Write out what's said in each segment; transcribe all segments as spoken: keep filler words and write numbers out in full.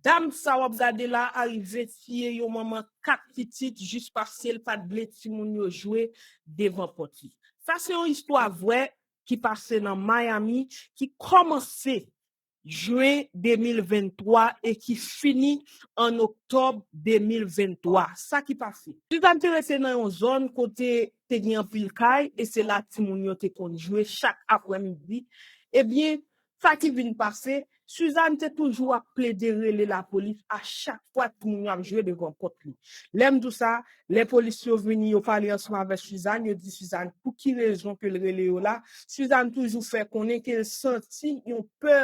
Dam sa w ap gade la a rive tiye yon manman kat pitit jis paske l pa t vle timoun yo jwe devan pòt li. Sa se yon istwa vrè ki pase nan Miami, ki kòmanse jen de mil venntwa e ki fini an oktòb de mil venntwa. Sa ki pase? Suzanne te rete nan yon zòn kote te gen anpil kay e se la timoun yo te konn jwe chak aprèmidi. Ebyen, sa ki vin pase, Suzanne te toujou ap plede rele lapolis a chak fwa timoun yo ap jwe devan pòt li. Lè m di w sa, lè polis yo vini, yo pale ansanm avèk Suzanne, yo di Suzanne pou ki rezon ke l rele yo la. Suzanne toujou fè konnen ke l santi yon pè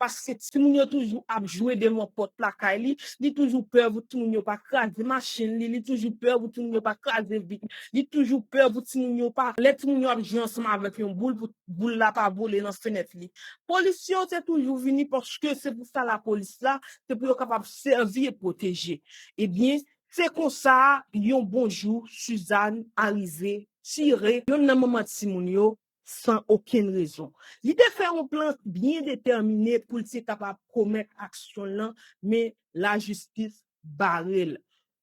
paske timoun yo toujou ap jwe devan pòt lakay li. Li toujou pè pou timoun yo pa kraze machin li, li toujou pè pou timoun yo pa kraze vit, li toujou pè pou timoun yo pa, lè timoun yo ap jwe ansanm avèk yon boul, pou boul la pa vole nan fenèt li. Polisye yo te toujou vini paske se pou sa lapolis la, se pou yo kapab sèvi e pwoteje. Ebyen, se konsa, yon bon jou, Suzanne arive tire youn nan manman timoun yo san okenn rezon. Li te fè yon plan byen detèmine pou l te kapab komèt aksyon l lan, men lajistis bare l.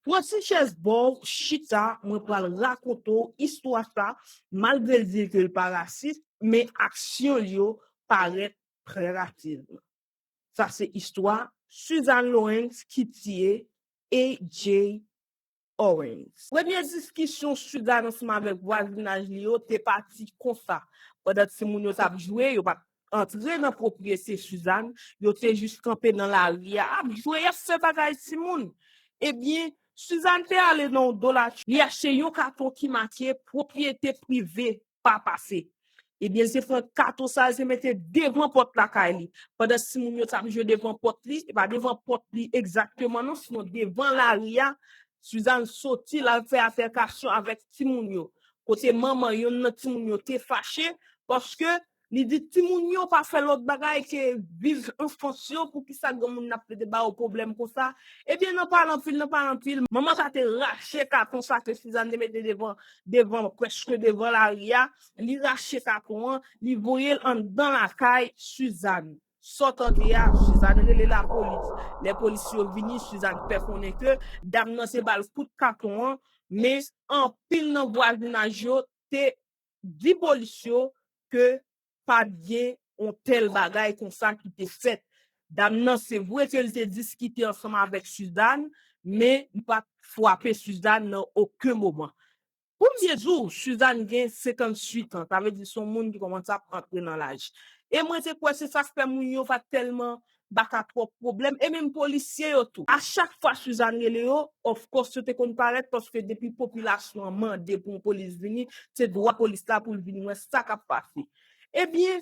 Pran ti chèz ba w, chita, mwen pral rakonte w istwa sa, malgre l di ke l pa rasis, men aksyon l yo parèt trè rasis. Sa se istwa Suzanne Lawrence ki tiye A J Owens. Premye diskisyon Suzanne ansanm avèk vwazinaj li yo te pati konsa. Pandan timoun yo t ap jwe, yo pa t antre nan pwopriyete Suzanne, yo te jis kanpe nan lari a, ap jwe, y ap fè bagay timoun. Ebyen, Suzanne te ale nan yon dolachri, li achte yon katon ki make pwopriyete prive pa pase. Ebyen, li te pran katon sa, li te mete devan pòt lakay li. Pandan timoun yo t ap jwe devan pòt li, e pa devan pòt li egzakteman non, sinon devan lari a, Suzanne soti, l al fè altèkasyon avèk timoun yo. Kote manman youn nan timoun yo te fache, paske li di timoun yo pa fè lòt bagay ke viv anfans yo, poukisa granmoun nan ap plede ba yo pwoblèm konsa? Ebyen, nan pale anpil, nan pale anpil, manman sa te rache katon sa ke Suzanne te mete devan, devan, prèske devan lari a. Li rache katon an, li voye l anndan lakay Suzanne. Sa w tande a, Suzanne rele lapolis. Lè polis yo vini, Suzanne fè konnen ke dam nan te ba l kout katon an, men anpil nan vwazinaj yo te di polis yo ke pa t gen yon tèl bagay konsa ki te fèt. Dam nan, se vre ke l te diskite ansanm avèk Suzanne, men li pa t frape Suzanne nan okenn moman. Premye jou, Suzanne gen senkanntuit an, sa vle di se yon moun ki kòmanse ap antre nan laj. E mwen te kwè se sa k fè moun yo pa t tèlman ba ka twòp pwoblèm, e menm polisye yo tou. A chak fwa Suzanne rele yo, of course, yo te konn parèt, paske depi popilasyon an mande pou yon polis vini, se dwa polis la pou l vini wè sa k ap pase. Ebyen,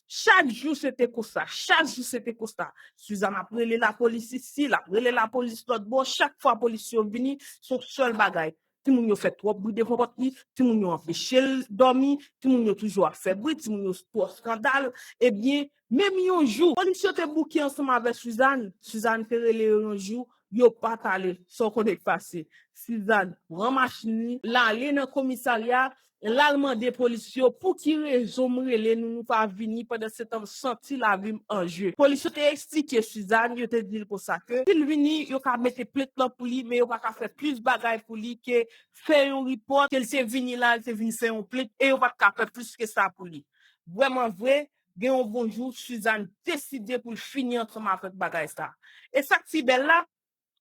chak jou se te konsa, chak jou se te konsa. Suzanne ap rele lapolis isi, l ap rele lapolis lòt bò, chak fwa polis yo vini, se yon sèl bagay. Timoun yo fè twòp bri devan pòt li, timoun yo anpeche l dòmi, timoun yo toujou ap fè bri, timoun yo twò eskandal. Ebyen, menm yon jou, polis yo te bouke ansanm avèk Suzanne. Suzanne te rele yo yon jou, yo pa t ale. Sa w konnen k pase? Suzanne pran machin li, l ale nan komisarya, l al mande polis yo pou ki rezon m rele nou, nou pa vini, pandan se tan m santi lavi m an je. Polis yo te eksplike Suzanne, yo te di l konsa ke si l vini, yo ka mete plent lan pou li, men yo pa ka fè plis bagay pou li ke fè yon repòt, ke l te vini la, l te vin fè yon plent, e yo pa t ka fè plis ke sa pou li. Vrèman vre, gen yon bon jou, Suzanne deside pou l fini ansanm avèk bagay sa. E sa k pi bèl la,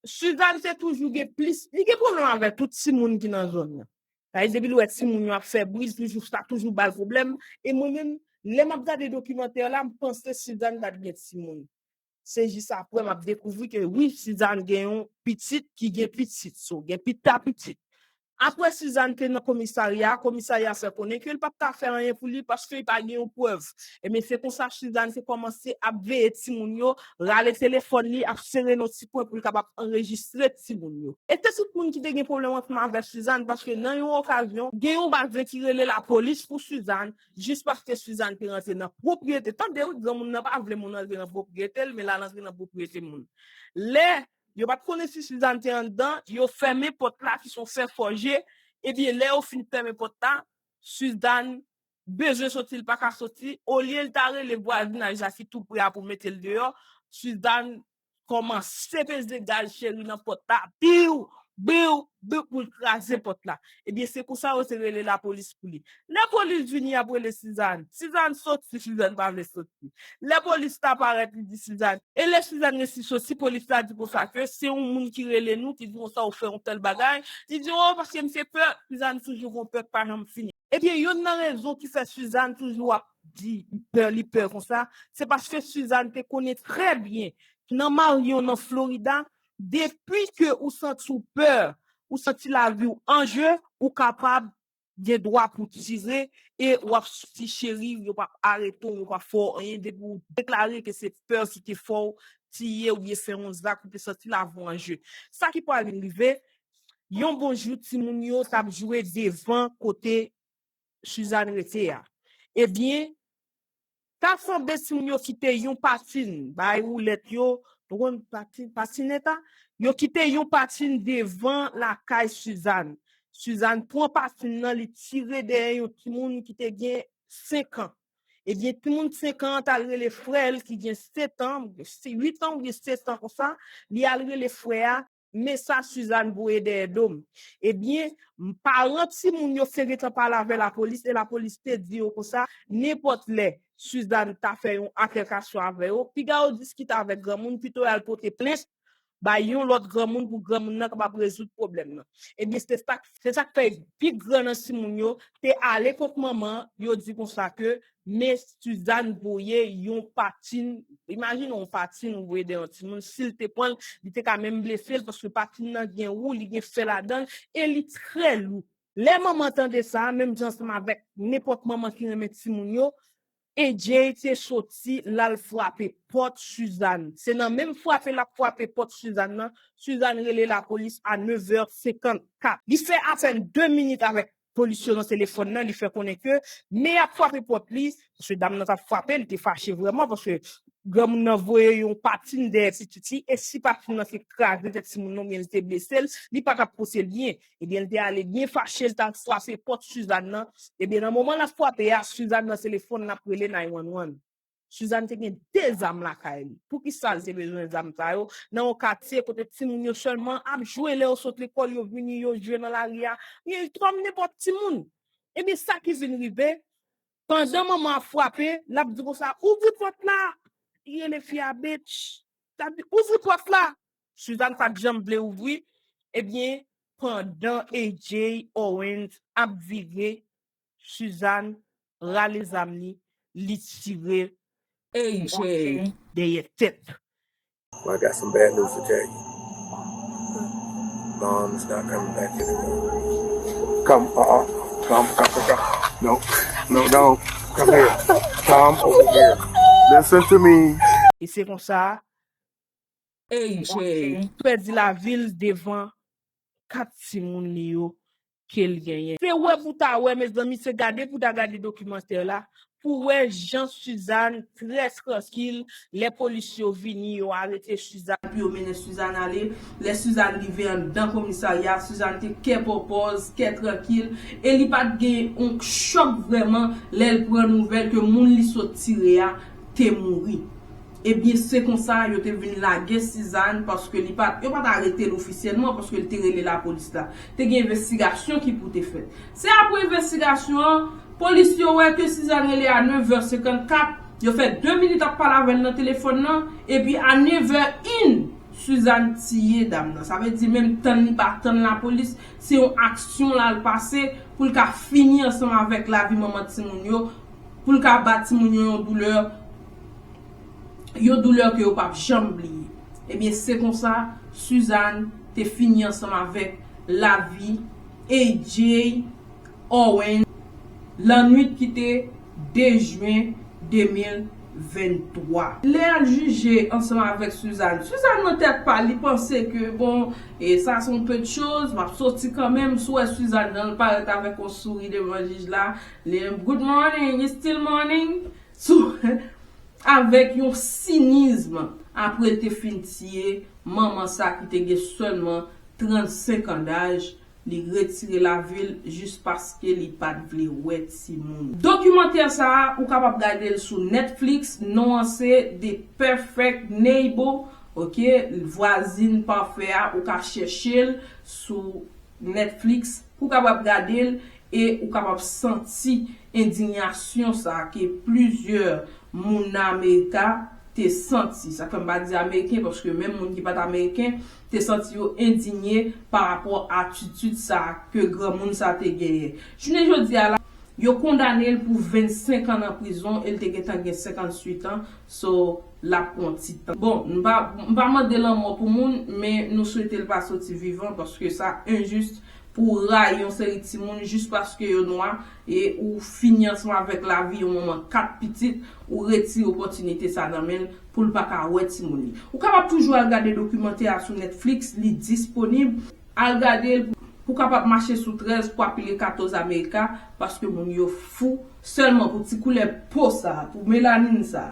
Suzanne te toujou gen plis, li gen pwoblèm avèk tout timoun ki nan zòn nan. Sa vle di depi l wè timoun yo ap fè bri, l toujou, sa toujou ba l pwoblèm. E mwen menm, lè m ap gade dokimantè la, m panse Suzanne pa t gen timoun. Se jis apre m ap dekouvri ke wi, Suzanne gen yon pitit ki gen pitit, so gen pita pitit. Apre Suzanne te nan komisarya, komisarya fè konnen ke l p ap ka fè anyen pou li paske li pa gen yon prèv. Ebyen, se konsa Suzanne te kòmanse ap veye timoun yo, rale telefòn li, ap sere nan ti kwen pou l kapab anrejistre timoun yo. E se tout moun ki te gen pwoblèm ansanm avèk Suzanne, paske nan yon okazyon, gen yon vwazen ki rele lapolis pou Suzanne, jis paske Suzanne te rantre nan pwopriyete. Tande wi, granmoun nan pa vle moun rantre nan pwopriyete l, men la l antre nan pwopriyete moun. Lè yo pa t konnen si Suzanne te anndan, yo fèmen pòt la ki se yon fè fòje, ebyen, lè yo fin fèmen pòt la, Suzanne bezwen soti, l pa ka soti, olye l ta rele vwazinaj la ki tou pre a pou mete l deyò, Suzanne kòmanse peze gaz cheri nan pòt la, biw, biw, biw, pou l kraze pòt la. Ebyen, se konsa yo te rele lapolis pou li. Lè polis vini, y ap rele Sizàn. Sizàn soti, Sizàn pa vle soti. Lè polis la parèt, li di Sizàn. E lè Sizàn resi soti, polis la di konsa ke se yon moun ki rele nou, ki di konsa ou fè yon tèl bagay. Li di, o, paske m te pè. Sizàn toujou gon pè k pa janm fini. Ebyen, youn nan rezon ki fè Sizàn toujou ap di li pè, li pè konsa, se paske Sizàn te konnen trè byen nan Maryon, nan Florida, depi ke ou santi w pè, ou santi lavi w an je, ou kapab gen dwa pou tire e w ap soti cheri, yo p ap arete w, yo p ap fè w anyen, depi w deklare ke se pè ki te fè w tiye oubyen fè yon zak ou te santi lavi w an je. Sa ki pral vin rive, yon bon jou, timoun yo t ap jwe devan kote Sizàn rete a. Ebyen, ta sanble timoun yo kite yon patin, bay woulèt yo, nou konn patin, patineta, yo kite yon patin devan lakay Sizàn. Sizàn pran patin nan, li tire dèyè yon timoun ki te gen senk an. Ebyen, timoun senk an an t al rele frè l ki gen sèt an, uit an oubyen sèt an konsa, li al rele frè a, men sa Sizàn voye dèyè do m. Ebyen, paran timoun yo te gentan pale avè lapolis, e lapolis te di yo konsa, nenpòt lè Sizàn ta fè yon atèkasyon avè yo, piga yo diskite avèk granmoun, pito y al pote plent bay yon lòt granmoun pou granmoun nan kapab rezoud pwoblèm nan. Ebyen, se sa, se sa k fè pi gran nan timoun yo te ale kot manman, yo di konsa ke men Sizàn voye yon patin, imajine yon patin ou voye dèyè yon timoun, si l te pran l, li te ka menm blese l, paske patin nan gen wou, li gen fè ladan l, e li trè lou. Lè manman tande sa, menm jan ansanm avèk nenpòt manman ki renmen timoun yo, A J te soti, l al frape pòt Sizàn. Se nan menm frape l ap frape pòt Sizàn nan, Sizàn rele lapolis a nevè senkannkat. Li fè apèn de minit avèk polis yo nan telefòn nan, li fè konnen ke men y ap frape pòt li, paske dam nan t ap frape, li te fache vrèman, paske granmoun nan voye yon patin dèyè pitit li, e si patin nan te kraze tèt timoun nan oubyen li te blese l, li pa t ap pote l byen. Ebyen, li te ale byen fache, li t al frape pòt Sizàn nan. Ebyen, nan moman l ap frape a, Sizàn nan telefòn, l ap rele nine one one. Sizàn te gen de zam lakay li. Poukisa l te bezwen zam sa yo? Nan yon katye kote timoun yo sèlman ap jwe, lè yo sot lekòl, yo vini, yo jwe nan lari a. Kòm nenpòt timoun. Ebyen, sa ki vin rive, pandan manman ap frape, l ap di konsa, ouvri pòt la! Li rele fi a bitch. L ap di, ouvri pòt la! Sizàn pa t janm vle ouvri. Ebyen, pandan A J Owens ap vire, Sizàn rale zam li, li tire A J dèyè tèt. Well, I got some bad news to tell you. Mom's not coming back anymore. Come, uh-uh. Come, come, come, come. No, no, no. Come here. Come over here. Listen to me. E se konsa, A J pèdi lavi l devan kat timoun li yo ke l genyen. Se wè pou ta wè, mezanmi, se gade pou ta gade dokimantè la, pou wè jan Sizàn trè trankil, lè polis yo vini, yo arete Sizàn. Pou yo mennen Sizàn ale. Lè Sizàn rive anndan komisarya, Sizàn te kè pòpòz, kè trankil, e li pa t gen yon chòk vrèman lè l pran nouvèl ke moun li sot tire a te mouri. Ebyen, se konsa yo te vin lage Sizàn, paske li pa, yo pa t arete l ofisyèlman, paske li te rele lapolis la. Te gen envestigasyon ki pou te fèt. Se apre envestigasyon an, polis yo wè ke Sizàn rele a nevè senkannkat, yo fè de minit ap pale avè l nan telefòn nan, epi a nevè en, Sizàn tiye dam nan. Sa vle di menm tann li pa tann lapolis, se yon aksyon l al pase pou l ka fini ansanm avèk lavi manman timoun yo, pou l ka ba timoun yo yon doulè, yon doulè ke yo p ap janm bliye. Ebyen, se konsa, Sizàn te fini ansanm avèk lavi A J Owen, lannwit ki te de jen de mil venntwa. Lè y al jije ansanm avèk Sizàn, Sizàn nan tèt pa l, li panse ke, bon, e sa se yon peti choz, m ap soti kanmenm. Si w wè Sizàn nan, l parèt avèk yon souri devan jij la, li, good morning, it's still morning. Sou, avèk yon sinizm, apre l te fin tiye manman sa ki te gen sèlman trannsenk an daj, li retire lavi l jis paske li pa t vle wè timoun. Dokimantè sa a, ou kapab gade l sou Netflix, non an se The Perfect Neighbor, Ok, vwazin pafè a, ou ka chèche l sou Netflix pou w kapab gade l e ou kapab santi endiyasyon sa a ke plizyè moun nan Amerika te santi. Sa fè m pa di Ameriken, paske menm moun ki pa t Ameriken te santi yo endinye pa rapò a atitid sa a ke granmoun sa a te genyen. Jounen jodi a la, yo kondane l pou vennsenk an nan prizon e l te gentan gen senkantuit an, so l ap pran ti tan. Bon, m pa, m pa mande lanmò pou moun, men nou swete l pa soti vivan, paske sa enjis pou w rayi yon seri timoun jis paske yo nwa e ou fini ansanm avèk lavi yon manman kat pitit, ou retire opòtinite sa nan men l pou l pa ka wè timoun li. Ou kapab toujou al gade dokimantè a sou Netflix, li disponib. Al gade l pou w kapab mache sou trèz pou apile katòz Amerika, paske moun yo fou sèlman pou ti koulè po sa, pou melanin sa.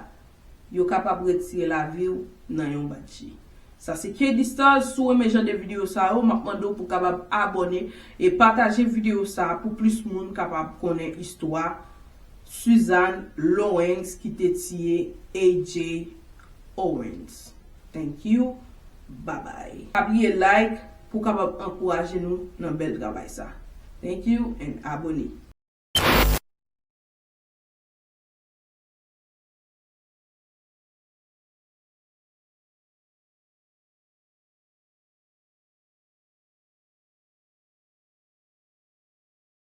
Yo kapab retire lavi w nan yon badji. Sa se K D Stars. Si w renmen jan de videyo sa yo, m ap mande w pou w kapab abòne e pataje videyo sa pou plis moun kapab konnen istwa Suzanne Lawrence ki te tiye A J Owens. Thank you. Bye bye. Pa bliye like pou w kapab ankouraje nou nan bèl travay sa. Thank you and abòne.